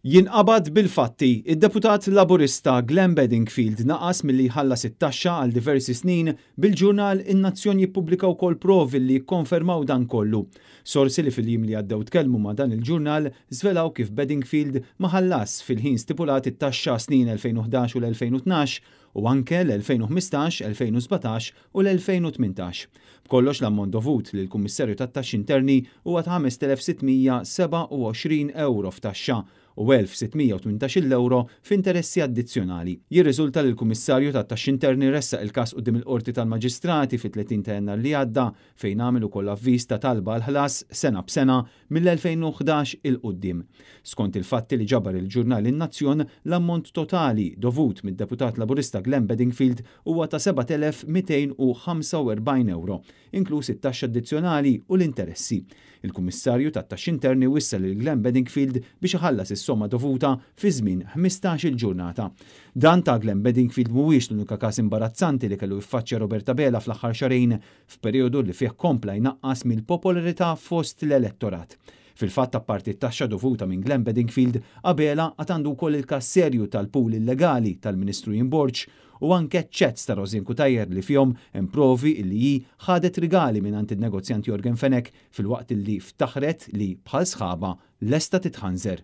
Jinqabad bil-fatti, id-deputat Laburista Glenn Bedingfield naqas milli jħallas it-taxxa għal diversi snin bil-ġurnal In-Nazzjon jippubblika wkoll provi li jikkonfermaw dan kollu. Sorsi li fil-jiem li għaddew tkellmu ma' dan il-ġurnal żvelaw kif Bedingfield ma ħallasx fil-ħin stipulat it-taxxa snin 2011 u l-2012 u anke l-2015, 2017 u l-2018. B'kollox l-ammont dovut lill-Kummissarju tat-Taxxi Interni huwa ta' 5,627 ewro f'taxxa u 1,618 ewro f'interessi addizzjonali. Jirriżulta li l-Kummissarju tat-Taxxi Interni ressaq il-każ quddiem il-Qorti tal-Maġistrati fit-30 ta' Jannar li għadda fejn għamel ukoll avviż ta' talba għal ħlas sena b'sena mill-2011 'il quddiem. Skont il-fatti li ġabar il-ġurnal In-Nazzjon, l-ammont totali dovut mid-deputat Laburista Glenn Bedingfield huwa ta' 7,245 ewro, inkluż it-taxxa addizzjonali u l-interessi. Il-Kummissarju tat-Taxxi Interni wissa lil Glenn Bedingfield biex iħallas is-somma dovuta fi żmien 15-il ġurnata. Dan ta' Glenn Bedingfield mhuwiex l-unika każ imbarazzanti li kellu jiffaċċja Robert Abela fl-aħħar xahrejn f'perjodu li fih kompla jnaqqas mill-popolarità fost l-elettorat. Fil-fatt apparti t-taxxa dovuta minn Glenn Bedingfield, Abela għad għandu wkoll il-każ serju tal-pool illegali tal-Ministru Ian Borg u anke chats ta' Rosianne Cutajar li fihom hemm provi illi hi ħadet rigali mingħand in-negozjant Yorgen Fenech filwaqt illi ftaħret li bħal sħaba lesta titħanżer.